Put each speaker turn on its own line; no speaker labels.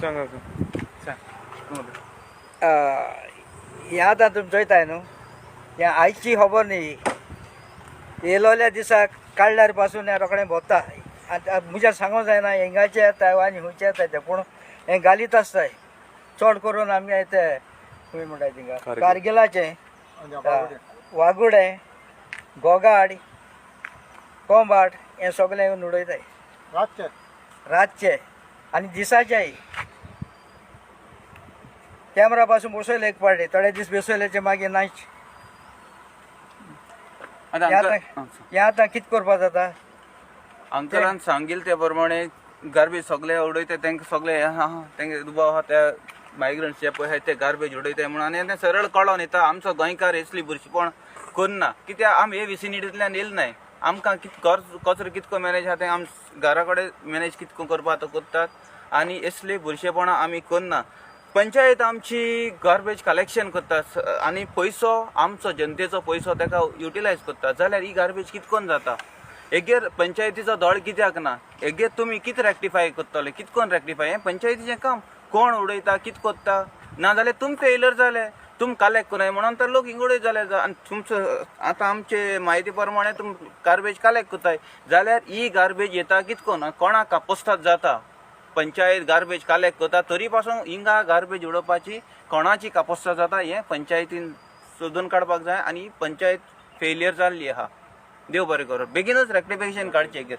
सांगा सांग.
हें आतां तुमी चोयताय न्हू, हें आयची खबर न्ही, येयलोल्या दिसाक काडल्यार पासून हें रोखडें भोंवता. आतां म्हज्यान सांगूंक जायना हिंगाचे येता आनी खंयचे येता ते, पूण हें घालीत आसताय चड करून आमगे ते खंय म्हणटाय थिंगा कारगिलाचें, वागुडें, गोगाड, कोंबाड हें सगळें येवन उडयताय रातचें रातचें आनी दिसाचेय. कॅमरा पासून बसयले एक पावटी, थोडे दीस बसयल्याचे मागीर नाच. हें आतां कितें करपा जाता?
अंकलान सांगील ते प्रमाणे गार्बेज सगळे उडयता, तांकां सगळे तांकां दुबाव आहा त्या मायग्रंट्स जे पळय आहाय ते गार्बेज उडयताय म्हणून. आनी तें सरळ कळोन येता आमचो गोंयकार असली बुरशीपण करना, कित्याक आमी हे विसिनिटींतल्यान येयल नाय. आमकां कित कचरो कितको मॅनेज आहा तें आम घरा कडेन मॅनेज कितको करपा तो करतात आनी असली बुरशेपणां आमी करना. पंचायत आमची गार्बेज कलेक्शन करता आनी पयसो आमचो जनतेचो पयसो ताका युटिलायज करता, जाल्यार ही गार्बेज कितकोन जाता? एगेर पंचायतीचो दळ कित्याक ना? एगेर तुमी कितें रेक्टिफाय करतले, कितकोन रेक्टिफाय? हें पंचायतीचें काम, कोण उडयता कित करता, ना जाल्यार तुम फेलर जाले, तुम कलेक्ट करनाय म्हणून तर लोक हिंग उडयत जाले. आनी तुमचो आतां आमचे म्हायती प्रमाणे तुम गार्बेज कलेक्ट करताय, जाल्यार ही गार्बेज येता कितकोन, कोणाक कापोस्ताद जाता? पंचायत गार्बेज कलेक्ट करता तरी पासून हिंगा गार्बेज उडोवपाची कोणाची कापोस्ताद जाता हें पंचायतीन सोदून काडपाक जाय आनी पंचायत फेलियर जाल्ली आहा. देव बरें करूं, बेगीनूच रेक्टिफिकेशन काडचें.